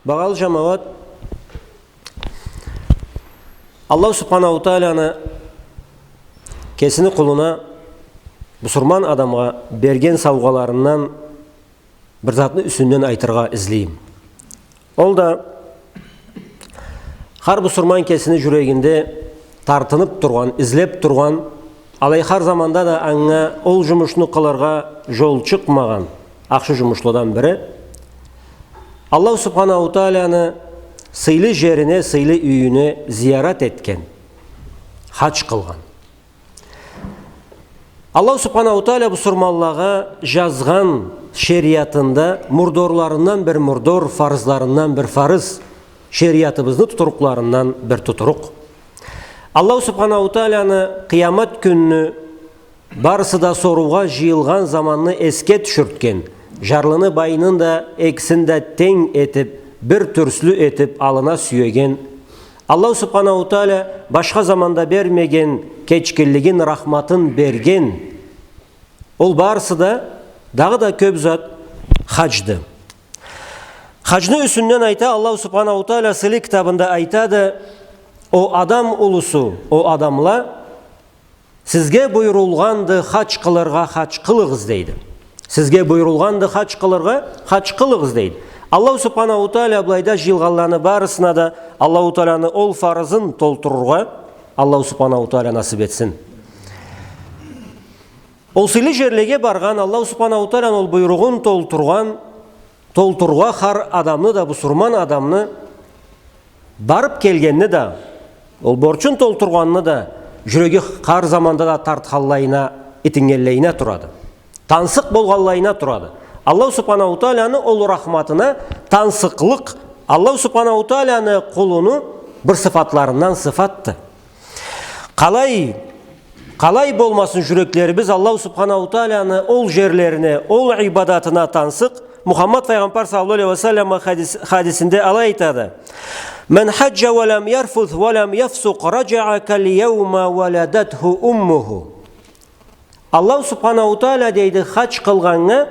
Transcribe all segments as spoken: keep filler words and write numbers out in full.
Багъалы жамауат, Аллаху Субханаху Тааланы кесини къулуна, бусурман адамгъа берген саугъаларындан бир затны юсюнден айтыргъа излейме. Ол да, хар бусурман кесини жюрегинде тартынып тургъан, излеп тургъан, алай хар заманда да анга ол жумушну къылыргъа жол чыкъмагъан ахшы жумушладан бири, Аллаху Субханаху Тааланы сыйлы жерине, сыйлы юйюне зиярат этген, хадж къылгъан. Аллаху Субханаху Таала бусурманлагъа жазгъан шериатында мурдорларындан бир мурдор, фарызларындан бир фарыз, шериатыбызны тутурукъларындан бир тутурукъ. Аллаху Субханаху Тааланы къыямат кюнню барысы да соруугъа жыйылгъан заманны эсге тюшюртген, жарлыны, байыны да, экисин да тенг этип, бир тюрслю этип алына сюеген, Аллаху Субханаху Таала башха заманда бермеген кечгинлигин, рахматын берген. Ол барысы да, дагъыда кёп зат хаджды. Хаджны юсюнден айта, Аллаху Субханаху Таала сыйлы китабында айтады: «О адам улусу, о адамла, сизге буюрулгъанды хадж къылыргъа, хадж къылыгъыз», — дейди. «Сизге буюрулгъанды хадж къылыргъа, хадж къылыгъыз», — дейди. Аллаху Субханаху Таала былайда жыйылгъанланы барысына да Аллаху Тааланы ол фарызын толтурургъа Аллаху Субханаху Таала насып этсин. Ол сыйлы жерлеге баргъан, Аллаху Субханаху Тааланы ол буйругъун толтургъан, толтурургъа хар адамны да, бусурман адамны барып келгенни да, ол борчун толтургъанны да жюреги хар заманда да тартханлайына, итингенлейине турады. Тансыкъ болгъанлайына турады. Аллаху Субханаху Тааланы ол рахматына тансыкълыкъ Аллаху Субханаху Тааланы къулуну бир сыфатларындан сыфатды. Къалай, къалай болмасын жюреклерибиз Аллаху Субханаху Тааланы ол жерлерине, ол ибадатына тансыкъ. Мухаммад файгъамбар саллаллаху алейхи ва саллам хадис-, хадисинде алай айтады: «Ман хаджа ва лам ярфус ва лам яфсукъ раджаа кал яума валадатху уммуху». Аллаху Субханаху Таала, дейди, хадж къылгъаннга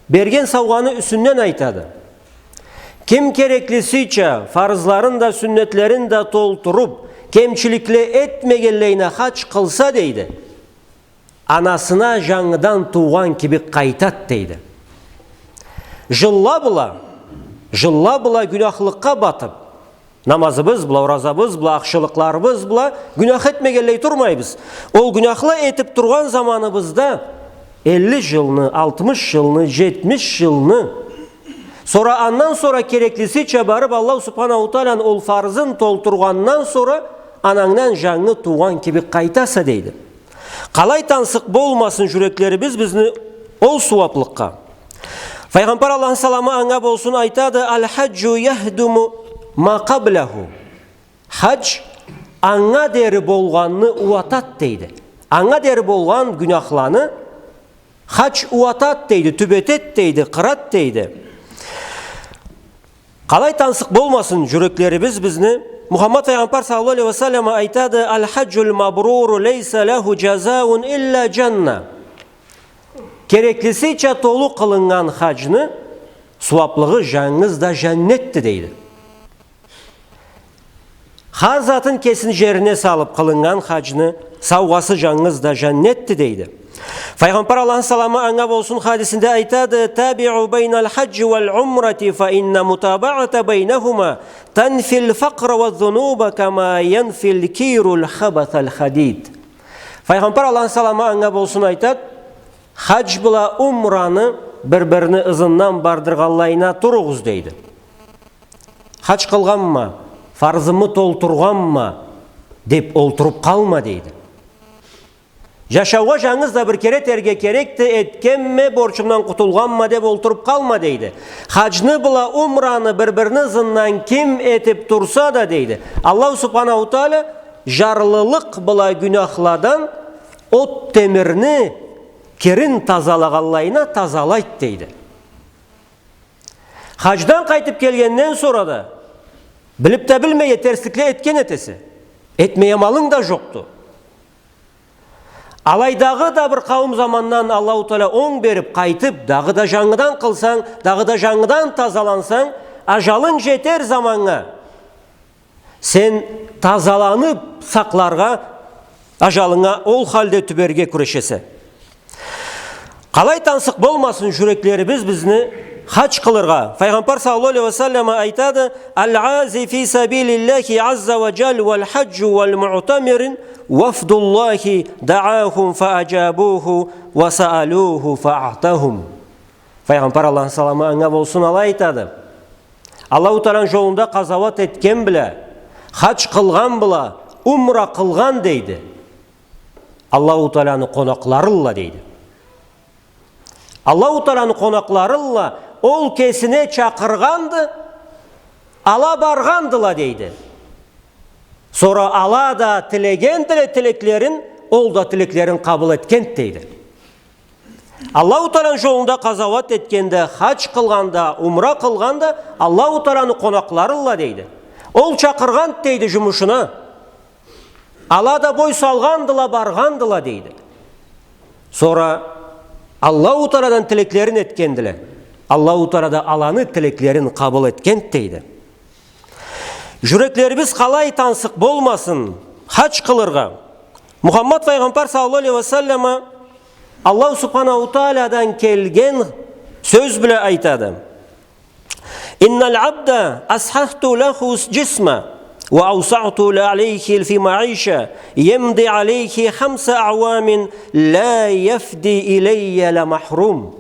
берген саугъаны юсюнден айтады. Ким кереклисича фарызларын да, сюннетлерин да толтуруп, кемчиликле этмегенлейине хадж къылса, дейди, анасына жангыдан туугъан кибик къайтат, дейди. Жылла бла, жылла бла гюнахлыкъгъа батып, намазыбыз бла, оразабыз бла, ахшылыкъларыбыз бла гюнах этмегенлей турмайбыз. Ол гюнахла этип тургъан заманыбызда элли жылны, алтмыш жылны, жетмиш жылны, сора андан сора кереклисича барып, Аллаху Субханаху Тааланы ол фарызын толтургъандан сора анангдан жангы туугъан кибик къайтаса, дейди. Къалай тансыкъ болмасын жюреклерибиз бизни ол сууаплыкъгъа. Файгъамбар, Аллахны саламы анга болсун, айтады: «Аль-хаджу яхдуму ма къаблаху». Хадж анга дери болгъанны ууатат, дейди. Анга дери болгъан гюнахланы хадж ууатат, дейди, тюбетет, дейди, къырат, дейди. Къалай тансыкъ болмасын жюреклерибиз бизни. Мухаммад файгъамбар саллаллаху алейхи ва саллам айтады: «Аль-хаджуль мабруру лейса лаху джазаун илля джанна». Кереклисича толу къылыннган хаджны сууаплыгъы жангыз да жаннетди, дейди. Хар затын кесини жерине салып къылыннган хаджны саугъасы жангыз да жаннетди, дейди. Файгъамбар, Аллахны саламы анга болсун, хадисинде айтады: «Табиу байналь хаджи валь умрати, фа инна мутабаата байнахума танфиль факъра ва зунуба кама янфиль кируль хабасаль хадид». Файгъамбар, Аллахны саламы анга болсун, айтады: «Хадж бла умраны бир-бирини ызындан бардыргъанлайына туругъуз», — дейди. «Хадж къылгъанма, фарзымы толтургъанма», — деп олтуруп къалма, дейди. Жашаугъа жангыз да бир кере этерге керекди, этгенме, борчумдан къутулгъанма деп олтуруп къалма, дейди. Хаджны бла умраны бир-бирини ызындан ким этип турса да, дейди, Аллаху Субханаху Тааля жарлылыкъ бла гюнахладан от темирни кирин тазалагъанлайына тазалайды, дейди. Хадждан къайтып келгенден сора да, билип да билмей, терсликле этген этесе. Этмей амалынг да жокъду. Алай дагъыда бир къауум замандан Аллаху Тааля онг берип, къайтып, дагъыда жангыдан къылсанг, дагъыда жангыдан тазалансанг, ажалынг жетер заманнга сен тазаланып сакъларгъа, ажалынга ол халде тюберге кюрешесе. Къалай тансыкъ болмасын жюреклерибиз бизни хадж къылыргъа. Файгъамбар саллаллаху алейхи ва саллам айтады: «الغازي في سبيل الله عز وجل والحاج والمعتمر وفد الله دعاهم فأجابوه وسألوه فأعطاهم». Файгъамбар, Аллахны саламы анга болсун, алай айтады: Аллаху Тааланы жолунда къазауат этген бла, хадж къылгъан бла, умра къылгъан, дейди, Аллаху Тааланы къонакъларылла, дейди. Аллаху Тааланы къонакъларылла, ол кесине чакъыргъанды, ала баргъандыла, дейди. Сора ала да тилегендиле тилеклерин, ол да тилеклерин къабыл этгенди, дейди. Аллаху Тааланы жолунда къазауат этгенде, хадж къылгъанда, умра къылгъанда, Аллаху Тааланы къонакъларылла, дейди. Ол чакъыргъанды, дейди, жумушуна. Ала да бой салгъандыла, баргъандыла, дейди. Сора Аллаху Тааладан тилеклерин этгендиле. Аллаху Таала да аланы тилеклерин къабыл этгенди, дейди. Жюреклерибиз къалай тансыкъ болмасын хадж къылыргъа. Мухаммад файгъамбар саллаллаху алейхи ва саллама Аллаху субханаху тааладан келген сёз бла айтады: «إن العبد أصححت له جسمه وأوسعت عليه في المعيشة يمضي عليه خمس أعوام لا يفدي إلي لمحروم».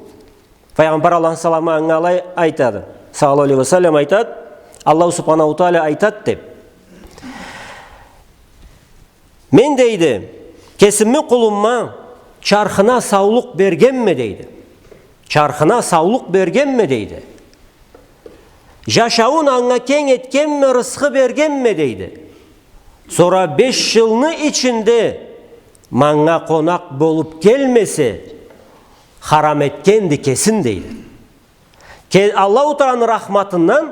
Файгъамбар, Аллахны саламы анга, алай айтады. Саллаллаху алейхи ва саллам айтады, Аллаху субханаху таала айтады деп: «Мен, — дейди, — кесими къулумма чархына саулукъ бергенме, — дейди. — Чархына саулукъ бергенме, — дейди. — Жашауун анга кенг этгенме, рысхы бергенме, — дейди. — Сора беш жылны ичинде манга къонакъ болуп келмесе, харам этгенди кесин», — дейди. Ке-, Аллаху Тааланы рахматындан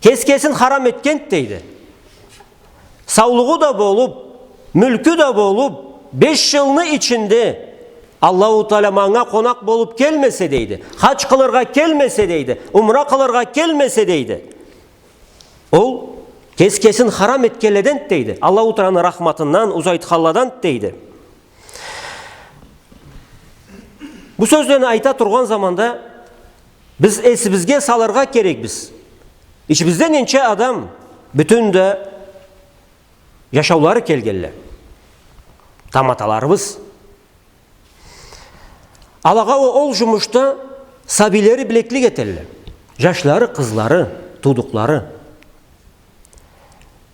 кес-кесин харам этгенди, дейди. Саулугъу да болуп, мюлкю да болуп, беш жылны ичинде Аллаху Таала манга къонакъ болуп келмесе, дейди, хадж къылыргъа келмесе, дейди, умра къылыргъа келмесе, дейди, ол кес-кесин харам этгенледен, дейди. Аллаху Тааланы рахматындан узайтханладан, дейди. Бу сёзлени айта тургъан заманда биз эсибизге салыргъа керекбиз. Ичибизде ненча адам бютюн да жашаулары келгенле. Таматаларыбыз. Алагъа о-, ол жумушда сабийлери билеклик этелле. Жашлары, къызлары, туудукълары.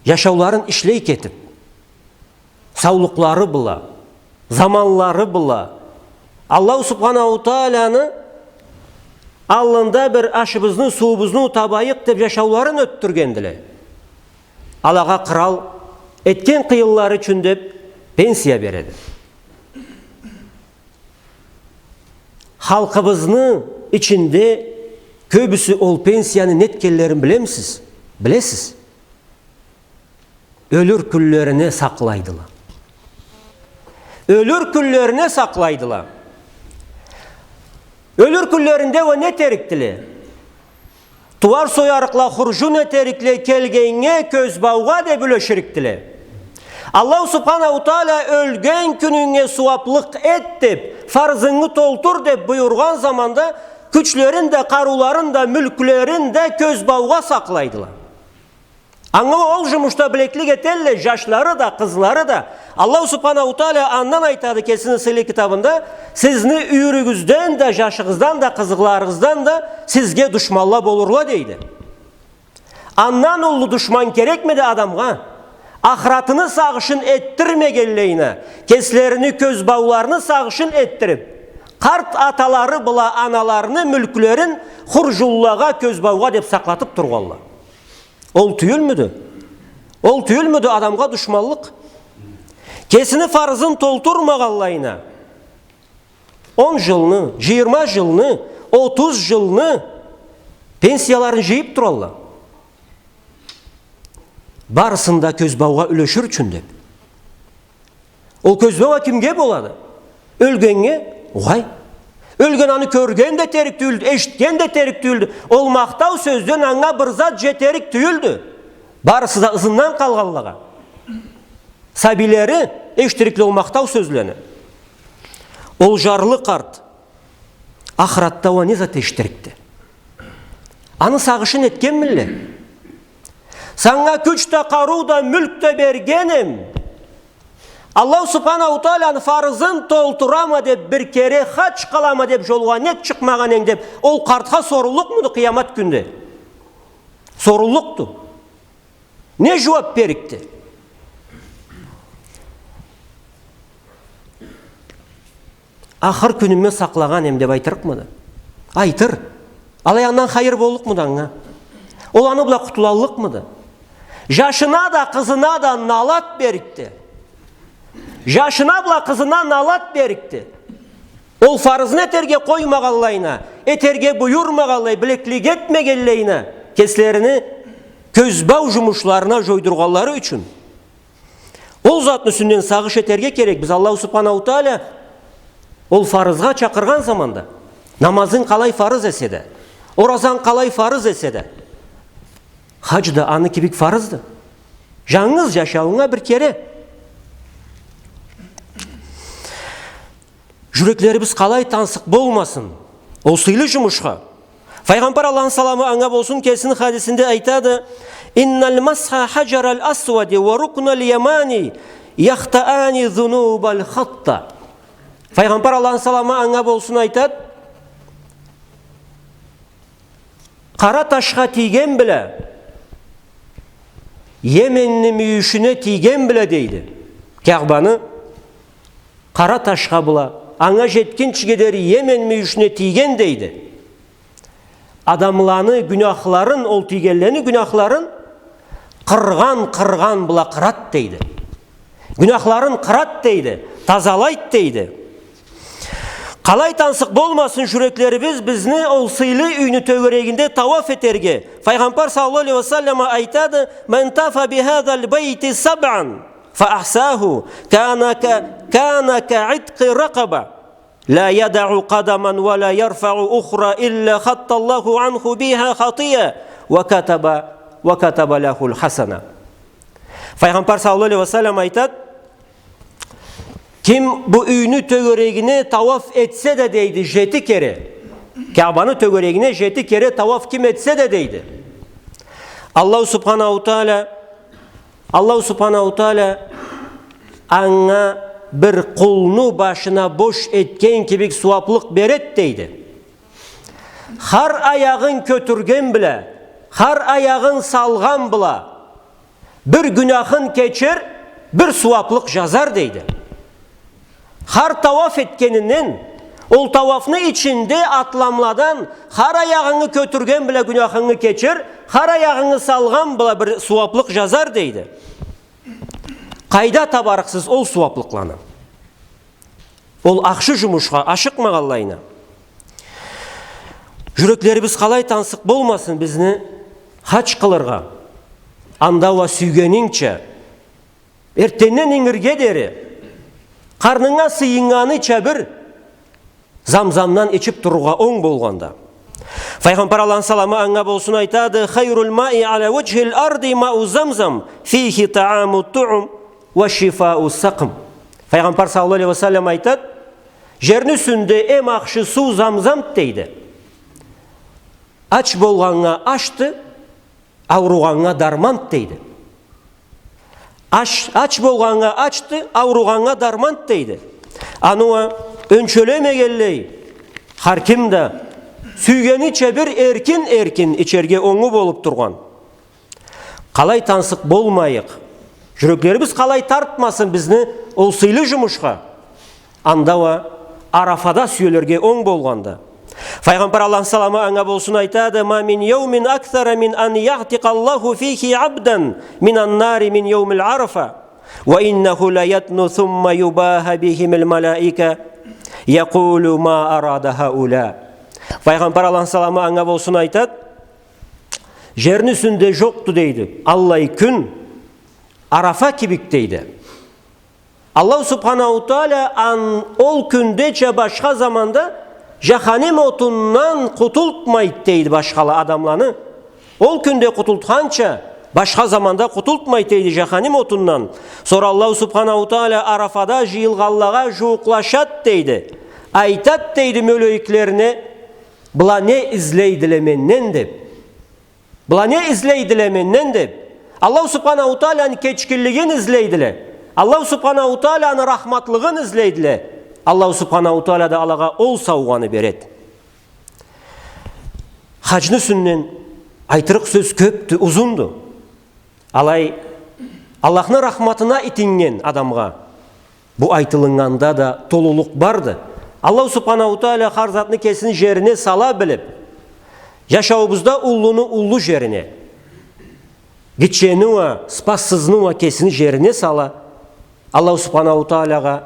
Жашауларын ишлей кетип, саулукълары бла, заманлары бла, Аллаху субханаху тааланы аллында бир ашыбызны, сууубузну табайыкъ деп жашауларын ётдюргендиле. Алагъа къырал этген къыйынлары ючюн деп пенсия береди. Халкъыбызны ичинде кёбюсю ол пенсияны нетгенлерин билемисиз? Билесиз? Ёлюр кюнлерине сакълайдыла. Ёлюр кюнлерине сакълайдыла. Ёлюр кюнлеринде уа нетерикдиле? Тууар-соярыкъла хуржун этерикле, келгеннге кёзбаугъа деп юлеширикдиле. Аллаху субханаху таала ёлген кюнюнге сууаплыкъ эт деп, фарзынгы толтур деп буюргъан заманда, кючлерин да, къарыуларын да, мюлклерин да кёзбаугъа сакълайдыла. Анга ол жумушда билеклик этелле жашлары да, къызлары да. Аллаху субханаху таала андан айтады кесини сыйлы китабында: «Сизни юйюрюгюзден да, жашыгъыздан да, къызларыгъыздан да сизге душманла болурла», — дейди. Андан уллу душман керекмиди адамгъа? Ахыратыны сагъышын этдирмегенлейине, кеслерини кёзбауларыны сагъышын этдирип, къарт аталары бла аналарыны мюлклерин хуржунлагъа, кёзбаугъа деп сакълатып тургъанла. Ол тюйюлмюдю? Ол тюйюлмюдю адамгъа душманлыкъ? Кесини фарзын толтурмагъанлайына, он жылны, жыйырма жылны, отуз жылны пенсияларын жыйып туралла. Барысын да кёзбаугъа юлешир ючюн деп. Ол кёзбау а кимге болады? Ёлгеннге? Огъай. Ёлген аны кёрген да этерик тюйюлдю, эшитген да этерик тюйюлдю. Ол махтау сёзден анга бир зат жетерик тюйюлдю. Барысы да ызындан къалгъанлагъа. Сабийлери эшитирикле ол махтау сёзлени. Ол жарлы къарт ахыратда уа не зат эшитирикди? Аны сагъышын этгенмилле? Санга кюч да, къарыу да, мюлк да бергенем. Аллаху Субханаху Тааланы фарызын толтурама деп, бир кере хадж къылама деп, жолгъа нек чыкъмагъан эдинг деп, ол къартха соруллукъмуду къыямат кюнде? Соруллукъду. Не жууап берикди? Ахыр кюнюме сакълагъан эм деп айтырыкъмыды? Айтыр. Алай андан хайыр боллукъмуду анга? Ол аны бла къутулаллыкъмыды? Жашына да, къызына да налат берикди. Жашына бла къызына налат берикди. Ол фарызны этерге къоймагъанлайына, этерге буюрмагъанлай, билеклик этмегенлейине, кеслерини кёзбау жумушларына жойдургъанлары ючюн. Ол затны юсюнден сагъыш этерге керекбиз. Аллаху Субханаху Таала ол фарызгъа чакъыргъан заманда, намазынг къалай фарыз эсе да, оразанг къалай фарыз эсе да, хадж да аны кибик фарызды. Жангыз жашауунгда бир кере. Жюреклерибиз къалай тансыкъ болмасын ол сыйлы жумушха. Файгъамбар, Аллахны саламы анга болсун, кесини хадисинде айтады: «Инналь масха хаджараль асвади ва рукналь ямани яхтаани зунубаль хатта». Файгъамбар, Аллахны саламы анга болсун, айтады: «Къара ташха тийген бла Йеменни мюйюшюне тийген бла, — дейди, — Каъбаны къара ташха бла, анга жетгинчиге дери Йемен мюйюшюне тийген, — дейди, — адамланы гюнахларын, ол тийгенлени гюнахларын къыргъан, къыргъан бла къырат, — дейди. — Гюнахларын къырат, — дейди, — тазалайт, — дейди. Къалай тансыкъ болмасын жюреклерибиз бизни ол сыйлы юйню тёгерегинде тауаф этерге. Файгъамбар саллаллаху алейхи ва саллама айтады: «Ман тафа бихазаль байти сабъан фа ахсаху, кана ка, кана ка итки ракъаба, ла ядау къадаман ва ла ярфау ухра илла хатталлаху анху биха хатия ва катаба, ва катаба лахуль хасана». Файгъамбар саллаллаху алейхи ва саллам айтады: «Ким бу юйню тёгерегине тауаф этсе да, — дейди, — жети кере, Каъбаны тёгерегине жети кере тауаф ким этсе да, — дейди, — Аллаху Субханаху Таала, Аллаху Субханаху Таала анга бир къулну башына бош этген кибик сууаплыкъ берет, — дейди. — Хар аягъын кётюрген бла, хар аягъын салгъан бла бир гюнахын кечер, бир сууаплыкъ жазар, — дейди. — Хар тауаф этгенинден, ол тауафны ичинде атламладан хар аягъынгы кётюрген бла гюнахынгы кечер, хар аягъынгы салгъан бла бир сууаплыкъ жазар, — дейди. Къайда табарыкъсыз ол сууаплыкъланы? Ол ахшы жумушха ашыкъмагъанлайына». Жюреклерибиз къалай тансыкъ болмасын бизни хадж къылыргъа. Анда уа сюйгенингча, эртденден ингирге дери, къарнынга сыйыннганыча бир Замзамдан ичип турургъа онг болгъанда. Файгъамбар, Аллахны саламы анга болсун, айтады: «Хайруль маи аля уджхиль арди мау Замзам, фихи тааму туум ва шифау сакъм». Файгъамбар саллаллаху алейхи ва саллам айтады: «Жерни юсюнде эм ахшы суу Замзамды, — дейди. — Ач болгъаннга ашды, ауругъаннга дарманды, — дейди. — Ач, ач болгъаннга ачды, ауругъаннга дарманды, — дейди. — Аны уа ёнчелемегенлей, хар ким да сюйгенича бир эркин-эркин ичерге онгу болуп тургъан». Къалай тансыкъ болмайыкъ, жюреклерибиз къалай тартмасын бизни ол сыйлы жумушха. Анда уа Арафада сюелирге онг болгъанда. Файгъамбар, Аллахны саламы анга болсун, айтады: «Ма мин яумин аксара мин ан яътикъаллаху фихи абдан минан нари мин яумиль Арафа, ва иннаху ла ядну сумма юбаха бихимиль малаика, якъулу ма арада хауля». Файгъамбар, Аллахны саламы анга болсун, айтады: «Жерни юсюнде жокъду, — дейди, — аллай кюн, Арафа кибик, — дейди. — Аллаху Субханаху Таала ан-, ол кюндеча башха заманда Жаханим отундан къутултмайды, дейди, башхала адамланы. Ол кюнде къутултханча, башха заманда къутултмайды, дейди, жаханим отундан. Сора Аллаху Субханаху Тааля Арафада жыйылгъанлагъа жууукълашады, дейди. Айтады, дейди, мёлейиклерине: «Была не излейдиле менден?» — деп. «Была не излейдиле менден?» — деп. Аллаху Субханаху Тааляны кечгинлигин излейдиле. Аллаху Субханаху Тааляны рахматлыгъын излейдиле. Аллаху Субханаху Тааля да алагъа ол саугъаны береди. Хаджны юсюнден айтырыкъ сёз кёпдю, узунду. Алай, Аллахны рахматына итиннген адамгъа бу айтылыннганда да толулукъ барды. Аллаху Субханаху Тааля хар затны кесини жерине сала билип, жашауубузда уллуну уллу жерине, гитчени уа, сыпатсызны уа кесини жерине сала, Аллаху Субханаху Тааляга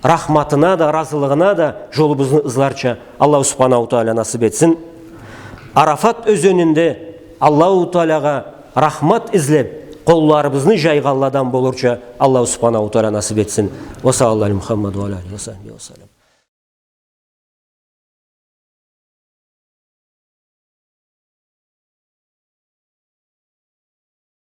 рахматына да, разылыгъына да жолубузну ызларча Аллаху Субханаху Тааля насып этсин. Арафат ёзенинде Аллаху Тааляга рахмат излеп, къолларыбызны жайгъанладан болурча Аллаху Субханаху Тааля насып этсин. Ва саллаллаху аля Мухаммад ва аля алихи ва сахбихи ва саллам.